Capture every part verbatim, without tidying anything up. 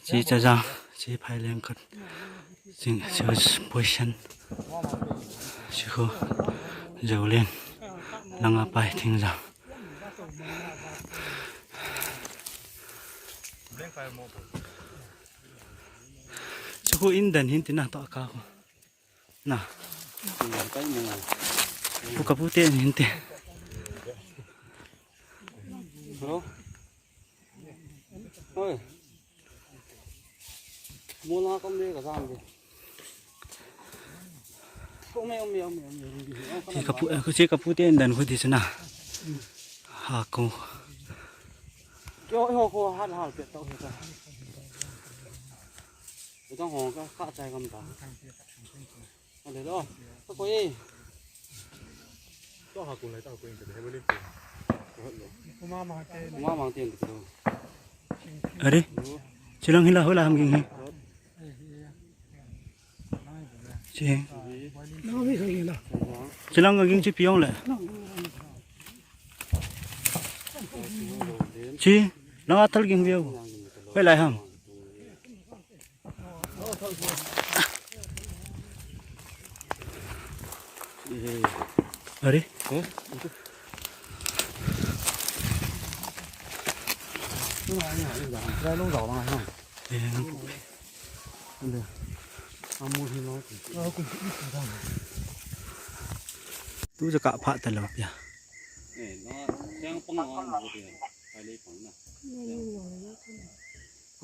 Chi cha jang, chi phai leng khat. Sing, si position. Si khu, Jolen. Langa pai thing jang. Si khu in dan hin tina to ka khu. Na. Pu kapu te hin te. Hello. Oi. Mula kom de ka jam de. Kom me, om me, om me, om me. Chi kapu, eh, chi kapu te dan khu di sina. Ha ko. Kyo ho ko hat hal pe to he ta. Ko tang ho ka ka chai kam ta. Ale lo. Ko ko e. To ha ko lai ta ko in ka de he bo le. Kuma ma te. Kuma ma te ko. Are, chilang hila hola ham ging hi. Chi. Chilang ging chi piong le. Chi, lang atal ging view. Hola ham. Are. Tu jaka pha ta lo pia.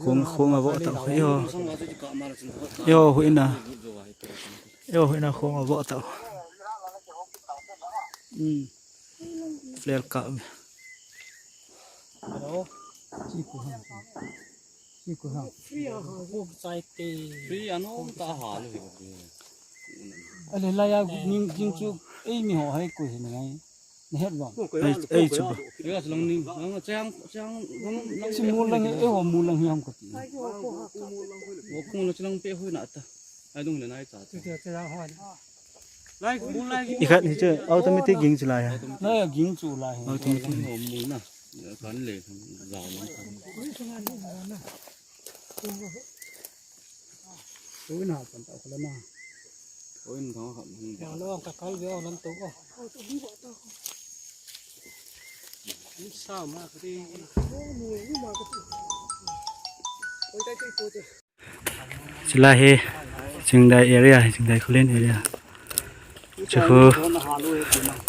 Khong, khong avo ta. Yo. Yo, hui na. Yo, hui na khong avo ta. Hmm. Flare ka. Hello. Chi ku ha. Chi ku ha. Free ano ta ha le. Ale la ya ning jing chu ei mi ho hai ku hin ngai. Ni het bang. Ei, ei, chu ba. Yo, chilang ni, lang chang, chang, lang, lang. Si mu lang, eh, ho mu lang hiam ko ti. Wo kung la chilang pe hoi na ta. Ai dung le nai cha. Lai, mu lai. I khat ni che, automatic ging chu lai ha. Lai ging chu lai ha. Automatic. Wo mu na. Kan le, kan za na. Ui, na pan ta khala na. Ui, na khala na. Ya lo, ka kal veo lam to ko. Ni sa ma ka ti. Oi, tai tai to te. Chulai hi Chingdai area, Chingdai Khullen area. Chu khu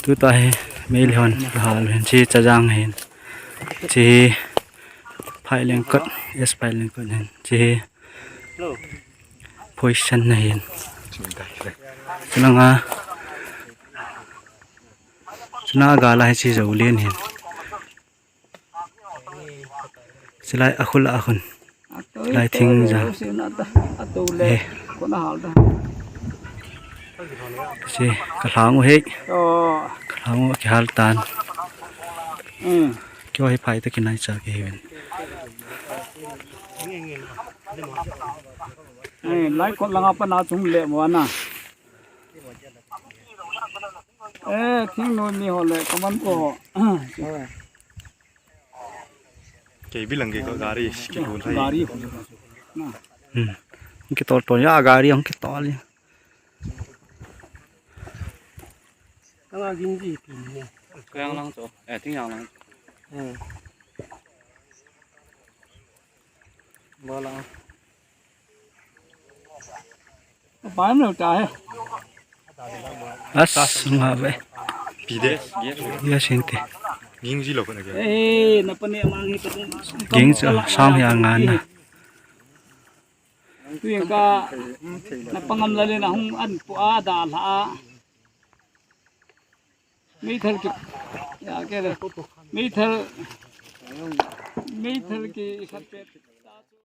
tuta hi Meitei hon hal hin chi Chajang hin. Chi hi Phailengkot, S Phailengkot hin. Chi hi position na hin. Chulanga, chuna gala hi chi Jolen hin. Chulai a khul a khun. Chulai thing ja. Eh. Si, ka hlang u hei. Ka hlang u kihal tan. Kio hi phai ta kinai cha ki hi ven. Lai kot langa pana chung le mo na. Eh, thing noi mi ho le, kaman ko. Kei bilang kei ko gari, kei ko thai. Gari. Hmm. Kei tol tol ya gari, kei tol ya. Kang ging ji pi ni. Kang lang cho. Eh, thing yang lang. Hmm. Ba lang. Ba no ta he. As nga ve. Pi de. Ya sinte. Ging ji lo ko na ke. Eh, na pa ne mang hi pa. Ging sa sang ya nga na. Tu ka na pangam la le na hung an pu a da la. Meithal ki, ya ke le. Meithal, meithal ki khat pe.